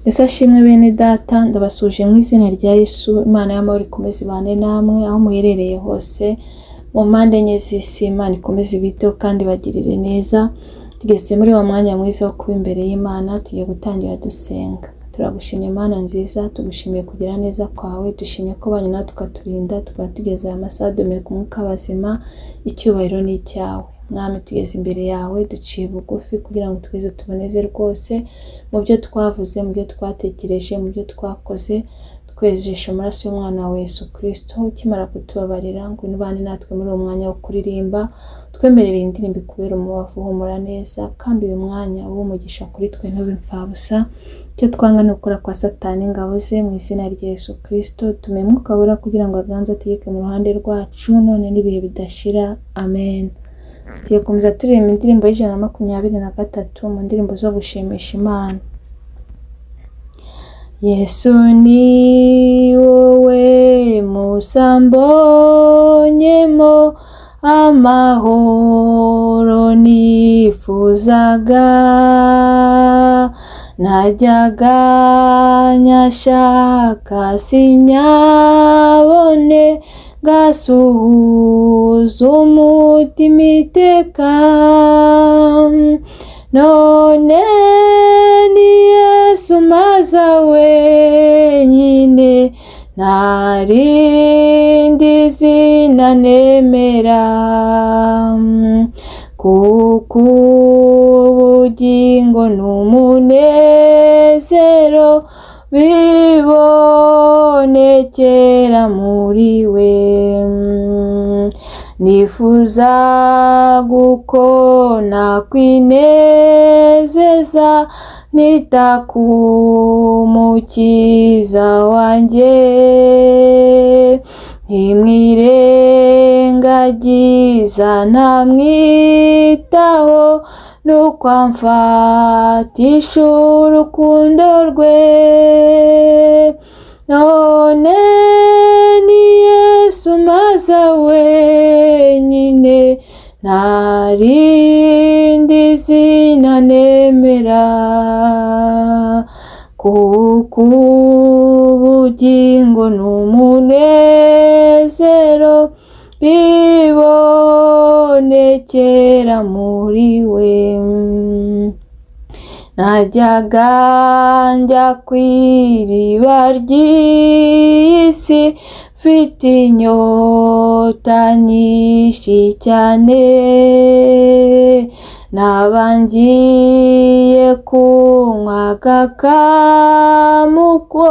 Ese ashimwe bene data, ndabasuje mu izina rya Yesu. Imana y'amahoro ikomeze ibane namwe aho muherereye hose mu mpande enye z'isi. Imana ikomeze ibiteho kandi ibagirire neza. Tugeze muri wa mwanya mwiza wo kuba imbere y'Imana, tugiye gutangira dusenga. Turagushimye Mana nziza, tugushimiye kugira neza kwawe, dushimye ko banye natwe ukaturinda tukaba tugeze aya masaha duhumeka umwuka w'abazima. Icyubahiro ni icyawe. Mwami, tugeze imbere yawe duciye bugufi kugira ngo tweze tuboneze rwose mu byo twavuze, mu byo twatekereje, mu byo twakoze. Twejeshe amaraso y'umwana wawe Yesu Kristo. Ukimara kutubabarira, ngwino ubane natwe muri uwo mwanya wo kuririmba, twemerere iyi ndirimbo ikubere umubavu uhumura neza, kandi uyu mwanya ube umugisha kuri twe, ntube imfabusa. Icyo twanga ni ukora kwa Satani ingabo ze. Mu izina rya Yesu Kristo tume Mwuka Wera kugira ngo aganze, ategeke mu ruhande rwacu none n'ibihe bidashira. Amen. Tugiye gukomeza turirimba indirimbo y'123 mu ndirimbo zo gushimisha Imana. Yesu, ni wowe musa mbonyemo amahoro nifuzaga, najyaga nyashaka sinyabone, ngasuhuza umutima iteka. None ni Yesu maza wenyine, nta rindi zina nemera, kuko ubugingo n'umunezero bibonekera muri we. Nifuza gukona kwinezeza nita ku Mukiza wanjye, ntimwirengagiza, ntamwitaho, nuko amfatisha urukundo rwe. None ni Yesu maza wenyine, nta rindi zina nemera, kuko ubugingo n'umunezero bibonekera muri we. Najyaga njya ku iriba ry'isi mfite inyota nyinshi cyane, naba ngiye kunywa agakamuko,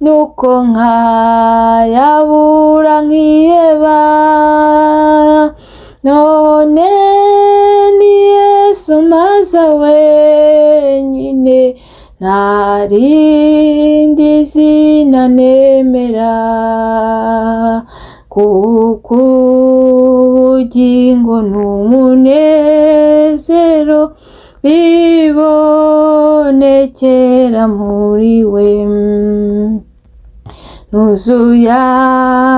nuko nkayabura nkiheba. None ni Yesu maza wenyine, nta rindi zina nemera, kuko ubugingo n'umunezero bibonekera muri we. Nuzuye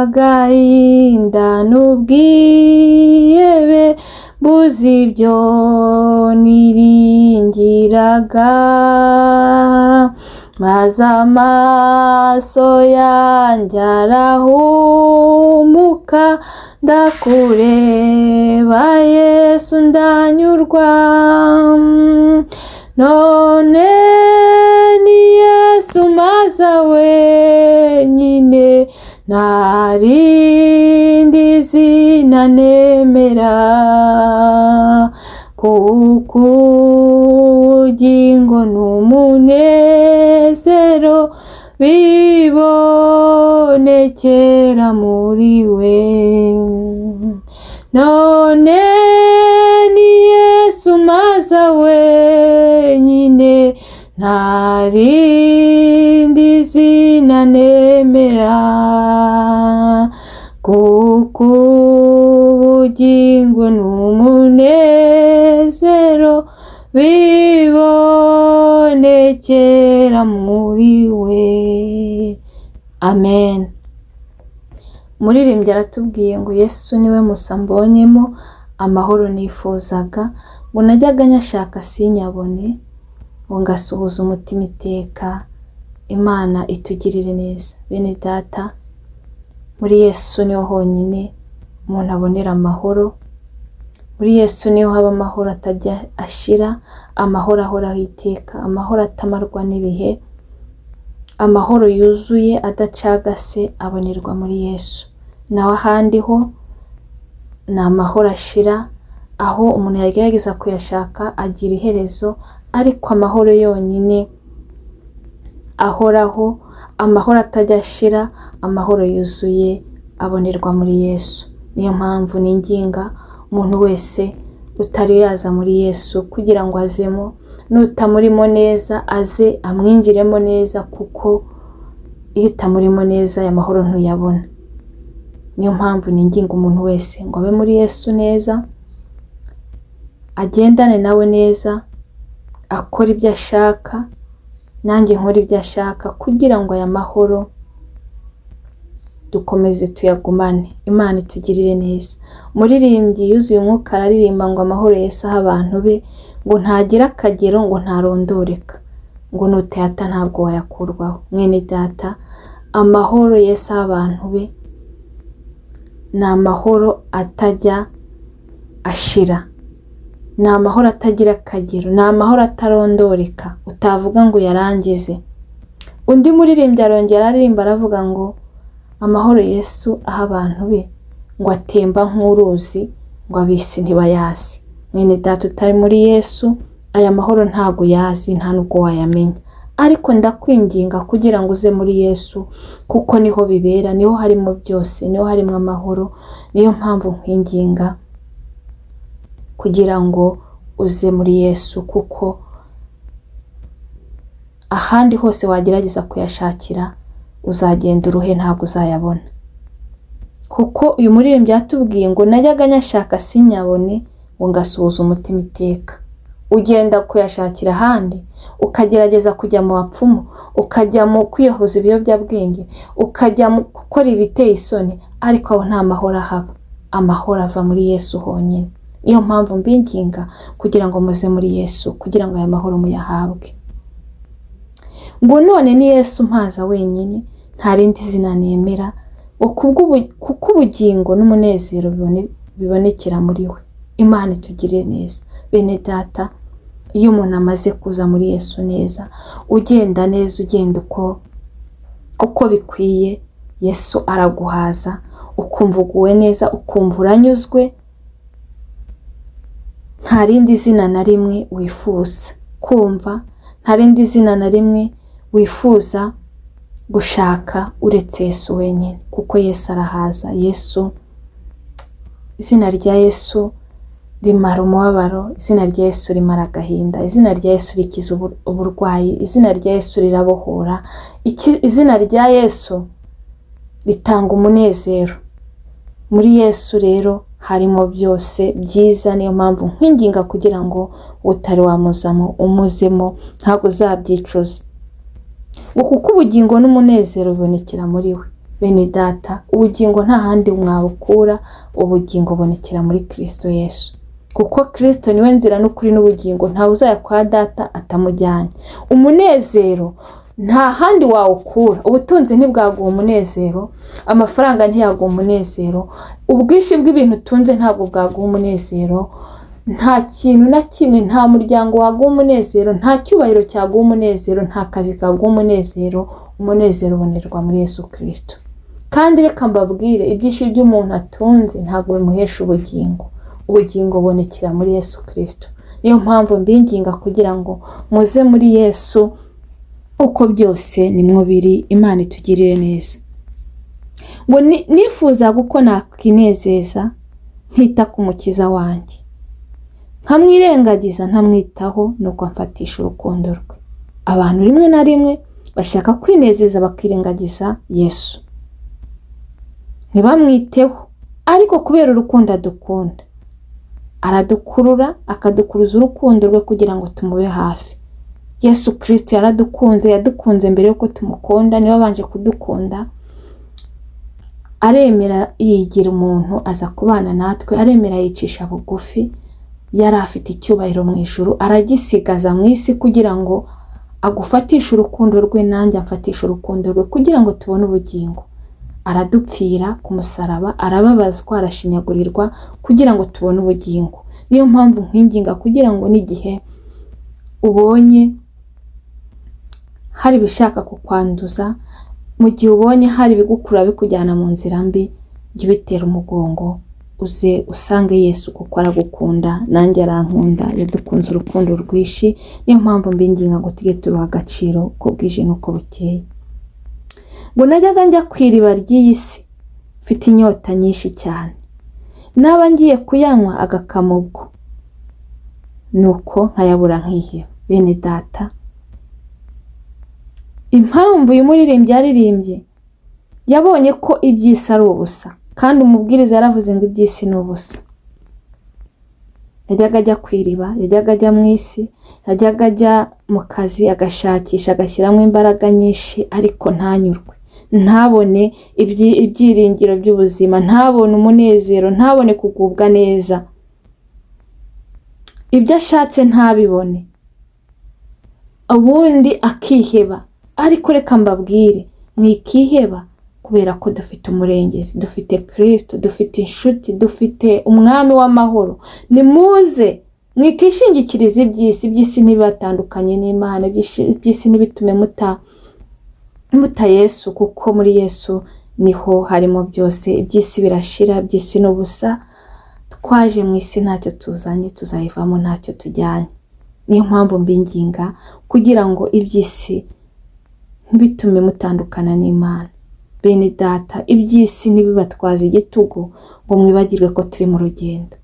agahinda n'ubwihebe, mbuze ibyo niringiraga, maze amaso yanjye arahumuka, ndakureba Yesu ndanyurwa. None ni Yesu maza wenyine, nta rindi zina nemera, kuko ubugingo n'umunezero bibonekera muri we. None ni Yesu maza wenyine, nta rindi zina nemera, kuko ubugingo n'umunezero bibonekera muri we. Amen. Umuririmbyi aratubwiye ngo Yesu niwe musa mbonyemo amahoro nifuzaga, ngo najyaga nyashaka sinyabone, ngo ngasuhuza umutima iteka. Imana itugirire neza. Bene data, muri Yesu niho honyine umuntu abonera amahoro, muri Yesu niho haba amahoro atajya ashira, amahoro ahoraho iteka, amahoro atamarwa n'ibihe, amahoro yuzuye adacagase abonerwa muri Yesu. Naho ahandi ho ni amahoro ashira, aho umuntu yagerageza kuyashaka agira iherezo, ariko amahoro yonyine ahoraho, amahoro atajya ashira, amahoro yuzuye abonerwa muri Yesu. Niyo mpamvu ninginga umuntu wese utari yaza muri Yesu kugira ngo azemo, n'utamurimo neza aze amwinjiremo neza, kuko iyo utamurimo neza aya mahoro ntuyabona. Niyo mpamvu ninginga umuntu wese ngo abe muri Yesu neza, agendane nawe neza, akore ibyo ashaka, nanjye nkore ibyo ashaka, kugira ngo aya mahoro dukomeze tuyagumane. Imana itugirire neza. Umuririmbyi yuzuye umwuka araririmba ngo amahoro Yesu aha abantu be, ngo ntagira akagero, ngo ntarondoreka, ngo nutayata ntabwo wayakurwaho. Mwene data, amahoro Yesu aha abantu be ni amahoro atajya ashira, ni amahoro atagira akagero, ni amahoro atarondoreka, utavuga ngo uyarangize. Undi muririmbyi arongera aririmba aravuga ngo amahoro Yesu aha abantu be ngo atemba nk'uruzi, ngo ab'isi ntibayazi. Mwene data utari muri Yesu, aya mahoro ntabwo uyazi, nta nubwo wayamenya. Ariko ndakwinginga kugira ngo uze muri Yesu, kuko niho bibera, niho harimo byose, niho harimo amahoro. Niyo mpamvu nkwinginga kugira ngo uze muri Yesu, kuko ahandi hose wagerageza kuyashakira uzagenda uruhe, ntabwo uzayabona. Kuko uyu muririmbyi yatubwiye ngo najyaga nyashaka sinyabone, ngo ngasuhuza umutima iteka. Ugenda kuyashakira ahandi, ukagerageza kujya mu bapfumu, ukajya mu kwiyahuza ibiyobyabwenge, ukajya mu gukora ibiteye isoni, ariko aho nta mahoro ahaba. Amahoro ava muri Yesu honyine. Niyo mpamvu mbinginga kugira ngo muze muri Yesu, kugira ngo aya mahoro muyahabwe. Ngo none ni Yesu mpaza wenyine, nta rindi zina nemera, kuko ubugingo n'umunezero bibonekera muri we. Imana itugirire neza. Bene data, iyo umuntu amaze kuza muri Yesu neza, ugenda neza, ugenda uko bikwiye, Yesu araguhaza, ukumva uguwe neza, ukumva uranyuzwe, nta rindi zina na rimwe wifuza kumva, nta rindi zina na rimwe wifuza gushaka uretse Yesu wenyine, kuko Yesu arahaza. Yesu, izina rya Yesu rimara umubabaro, izina rya Yesu rimara agahinda, izina rya Yesu rikiza uburwayi, izina rya Yesu rirabohora, izina rya Yesu ritanga umunezero. Muri Yesu rero harimo byose byiza. Niyo mpamvu nkwinginga kugira ngo utari wamuzamo umuzemo, ntabwo uzabyicuza. Ngo kuko ubugingo n'umunezero bibonekera muri we. Bene data, ubugingo nta handi mwabukura, ubugingo bubonekera muri Kristo Yesu. Kuko Kristo niwe nzira n'ukuri n'ubugingo, ntawe uzajya kwa data atamujyanye. Umunezero nta handi wawukura, ubutunzi ntibwaguha umunezero, amafaranga ntiyaguha umunezero, ubwinshi bw'ibintu utunze ntabwo bwaguha umunezero, nta kintu na kimwe, nta muryango waguha umunezero, nta cyubahiro cyaguha umunezero, nta kazi kaguha umunezero. Umunezero ubonerwa muri Yesu Kristo. Kandi reka mbabwire, ibyinshi by'umuntu atunze ntabwo bimuhesha ubugingo. Ubugingo bubonekera muri Yesu Kristo. Niyo mpamvu mbinginga kugira ngo muze muri Yesu, uko byose nimwo biri. Imana itugirire neza. Ngo nifuzaga uko nakwinezeza nkita ku mukiza wanjye, nkamwirengagiza ntamwitaho, nuko amfatisha urukundo rwe. Abantu rimwe na rimwe bashaka kwinezeza bakirengagiza Yesu, ntibamwiteho, ariko kubera urukundo adukunda aradukurura, akadukuruza urukundo rwe kugira ngo tumube hafi. Yesu Kristo yaradukunze, yadukunze mbere yuko tumukunda, niwe wabanje kudukunda, aremera yigira umuntu aza kubana natwe, aremera yicisha bugufi, yari afite icyubahiro mu ijuru aragisigaza mu isi kugira ngo Agufatishe urukundo rwe, nanjye amfatishe urukundo rwe, kugira ngo tubone ubugingo. Aradupfira ku musaraba, arababazwa, arashinyagurirwa kugira ngo tubone ubugingo. Niyo mpamvu nkwinginga kugira ngo n'igihe ubonye hari ibishaka kukwanduza, mu gihe ubonye hari ibigukurura bikujyana mu nzira mbi, jya ubitera umugongo uze usange Yesu, kuko aragukunda, nanjye arankunda, yadukunze urukundo rwinshi. Niyo mpamvu mbinginga ngo tujye turuha agaciro uko bwije n'uko bukeye. Ngo najyaga njya ku iriba ry'iyi si mfite inyota nyinshi cyane, naba ngiye kuyanywa agakama ubwo, nuko nkayabura nkiheba. Bene data, impamvu uyu muririmbyi yaririmbye, yabonye ko iby'isi ari ubusa, kandi umubwiriza yaravuze ngo iby'isi ni ubusa. Yajyaga ajya ku iriba, yajyaga ajya mu isi, yajyaga ajya mu kazi, agashakisha, agashyiramo imbaraga nyinshi, ariko ntanyurwe, ntabone ibyiringiro by'ubuzima, ntabone umunezero, ntabone kugubwa neza, ibyo ashatse ntabibone, ubundi akiheba. Ariko reka mbabwire, mwikiheba, kubera ko dufite umurengezi, dufite Kristo, dufite inshuti, dufite umwami w'amahoro. Nimuze mwikishingikiriza iby'isi, iby'isi ntibibatandukanye n'Imana, iby'isi ntibitume muta Yesu, kuko muri Yesu niho harimo byose. Iby'isi birashira, iby'isi ni ubusa. Twaje mu isi ntacyo tuzanye, tuzayivamo ntacyo tujyanye. Niyo mpamvu mbinginga kugira ngo iby'isi ntibitume mutandukana n'Imana. Bene data, iby'isi ntibibatwaze igitugu ngo mwibagirwe ko turi mu rugendo.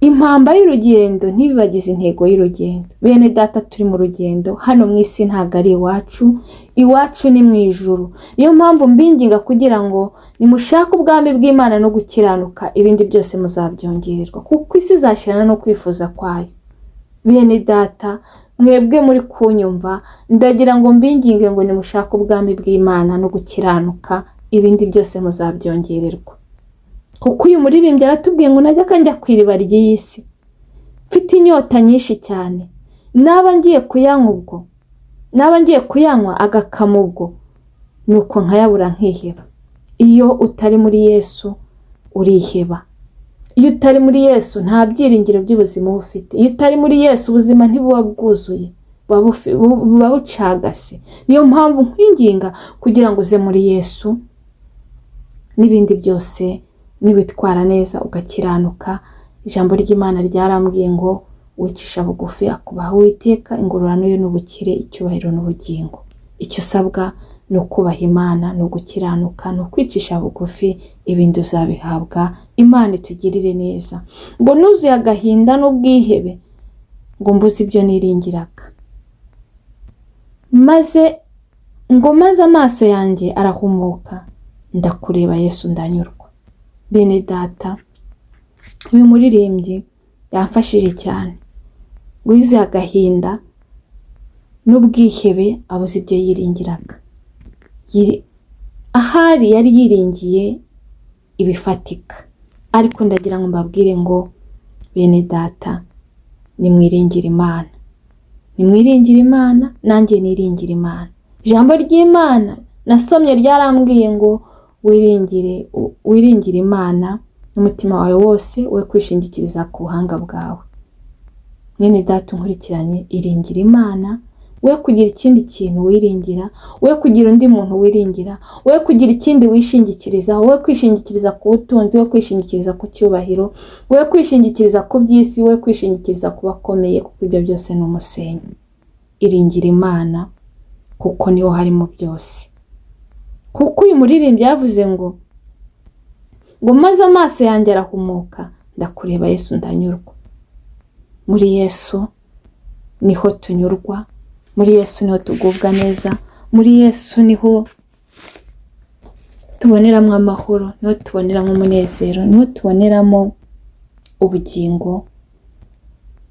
Impamba y'urugendo ntibibagize intego y'urugendo. Bene data, turi mu rugendo hano mu isi, ntabwo ari iwacu, iwacu ni mu ijuru. Niyo mpamvu mbinginga kugira ngo nimushake ubwami bw'Imana no gukiranuka, ibindi byose muzabyongererwa, kuko isi izashyirana no kwifuza kwayo. Bene data, mwebwe muri kunyumva, ndagira ngo mbinginge ngo nimushake ubwami bw'Imana no gukiranuka, ibindi byose muzabyongererwa. Kuko uyu muririmbyi aratubwiye ngo najyaga njya ku iriba ry'iyi si mfite inyota nyinshi cyane, naba ngiye kuyanywa ubwo, naba ngiye kuyanywa agakama ubwo, nuko nkayabura nkiheba. Iyo utari muri Yesu uriheba. Iyo utari muri Yesu nta byiringiro by'ubuzima uba ufite. Iyo utari muri Yesu ubuzima ntibuba bwuzuye, buba bucagase. Niyo mpamvu nkwinginga kugira ngo uze muri Yesu, n'ibindi byose niwitwara neza ugakiranuka. Ijambo ry'Imana ryarambwiye ngo wicisha bugufi akubaha Uwiteka, ingororano ye n'ubukire, icyubahiro n'ubugingo. Icyo usabwa ni ukubaha Imana, ni ugukiranuka, ni ukwicisha bugufi, ibindi uzabihabwa. Imana itugirire neza. Ngo nuzuye agahinda n'ubwihebe, ngo mbuze ibyo niringiraga, maze ngo maze amaso yanjye arahumuka, ndakureba Yesu ndanyurwa. Bene data, uyu muririmbyi yamfashije cyane. Ngo yuzuye agahinda n'ubwihebe, abuze ibyo yiringiraga. Ahari yari yiringiye ibifatika, ariko ndagira ngo mbabwire ngo bene data, nimwiringire Imana, nimwiringire Imana, nanjye niringire Imana. Ijambo ry'Imana nasomye ryarambwiye ngo wiringire Imana n'umutima wawe wose, we kwishingikiriza ku buhanga bwawe. Mwene data unkurikiranye, iringire Imana, we kugira ikindi kintu wiringira, we kugira undi muntu wiringira, we kugira ikindi wishingikirizaho, we kwishingikiriza ku butunzi, we kwishingikiriza ku cyubahiro, we kwishingikiriza ku by'isi, we kwishingikiriza ku bakomeye, kuko ibyo byose ni umusenyi. Iringire Imana kuko niho harimo byose. Kuko uyu muririmbyi yavuze ngo maze amaso yanjye arahumuka, ndakureba Yesu ndanyurwa. Muri Yesu niho tunyurwa, muri Yesu niho tugubwa neza, muri Yesu niho tuboneramo amahoro, niho tuboneramo umunezero, niho tuboneramo ubugingo.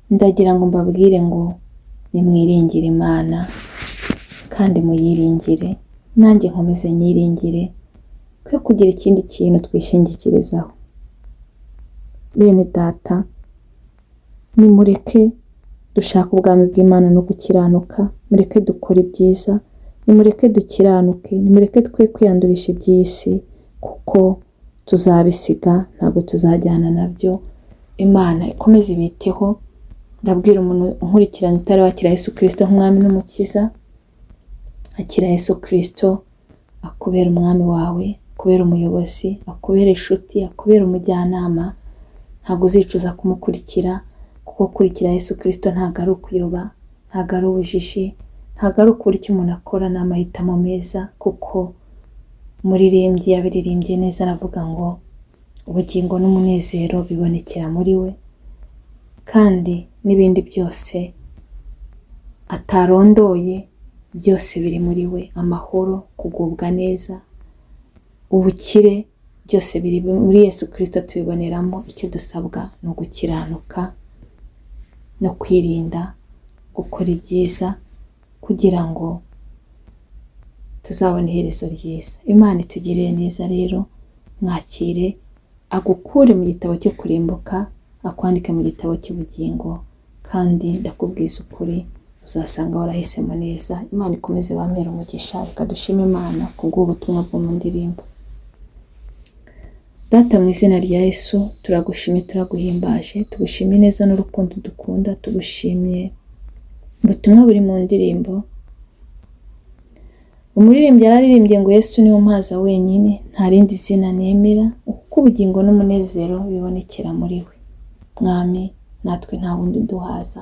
Ndagira ngo mbabwire ngo nimwiringire Imana kandi muyiringire, nanjye nkomeze nyiringire, twe kugira ikindi kintu twishingikirizaho. Bene data, nimureke Dushake ubwami bw'Imana no gukiranuka, mureke dukore ibyiza, nimureke dukiranuke, nimureke twe kwiyandurisha iby'isi, kuko tuzabisiga, ntabwo tuzajyana nabyo. Imana ikomeze ibiteho. Ndabwira umuntu unkurikiranye utari wakira Yesu Kristo nk'umwami n'umukiza, akira Yesu Kristo akubera umwami wawe, akubera umuyobozi, akubera inshuti, akubera umujyanama. Ntabwo uzicuza kumukurikira, kuko gukurikira Yesu Kristo ntabwo ari ukuyoba, ntabwo ari ubujiji, ntabwo ari ukubura icyo umuntu akora, ni amahitamo meza, kuko umuririmbyi yabiririmbye neza aravuga ngo ubugingo n'umunezero bibonekera muri we, kandi n'ibindi byose atarondoye byose biri muri we, amahoro, kugubwa neza, ubukire, byose biri muri Yesu Kristo, tubiboneramo. Icyo dusabwa ni ugukiranuka no kwirinda gukora ibyiza kugira ngo tuzabone iherezo ryiza. Imana itugirire neza rero, mwakire agukure mu gitabo cyo kurimbuka, akwandike mu gitabo cy'ubugingo, kandi ndakubwiza ukuri uzasanga warahisemo neza. Imana ikomeze bampere umugisha. Reka dushime Imana kubw'ubutumwa bwo mu ndirimbo. Data, mu izina rya Yesu turagushimye, turaguhimbaje, tugushimye neza n'urukundo dukunda, tugushimye ubutumwa buri mu ndirimbo. Umuririmbyi yararirimbye ngo Yesu niwe umpaza wenyine, nta rindi zina nemera, kuko ubugingo n'umunezero bibonekera muri we. Mwami, natwe nta wundi uduhaza.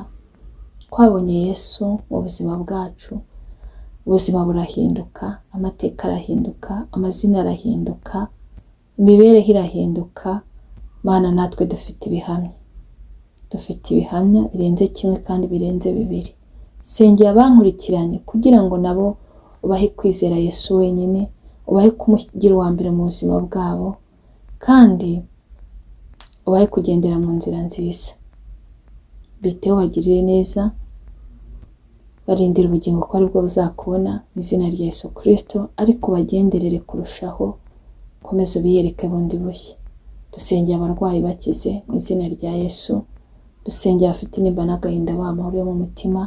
Twabonye Yesu mu buzima bwacu, ubuzima burahinduka, amateka arahinduka, amazina arahinduka, imibereho irahinduka. Mana, natwe dufite ibihamya, dufite ibihamya birenze kimwe kandi birenze bibiri. Sengera abankurikiranye kugira ngo nabo ubahe kwizera Yesu wenyine, ubahe kumugira uwa mbere mu buzima bwabo, kandi ubahe kugendera mu nzira nziza. Biteho, bagirire neza, barindira ubugingo ko aribwo buzakubona mu izina rya Yesu Kristo, ariko bagenderere kurushaho, komeza ubiyereke bundi bushya. Dusengeye abarwayi bakize mu izina rya Yesu, dusengeye abafite intimba n'agahinda baha amahoro yo mu mutima,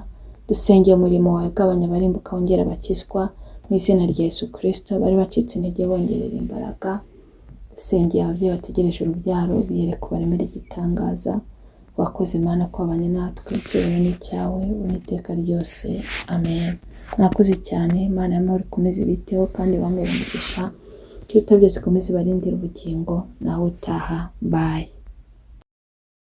dusengeye umurimo wawe ugabanya abarimbuka wongera abakizwa mu izina rya Yesu Kristo, bari bacitse intege bongerera imbaraga. Dusengeye ababyeyi bategereje urubyaro, biyereke ubaremere igitangaza. Wakoze Mana ko wabanye natwe, icyubahiro ni icyawe n'iteka ryose, amen. Mwakoze cyane, Imana y'amahoro ikomeze ibiteho kandi ibamere umugisha, ikiruta byose ikomeze ibarindire ubugingo, nawe utaha, bye.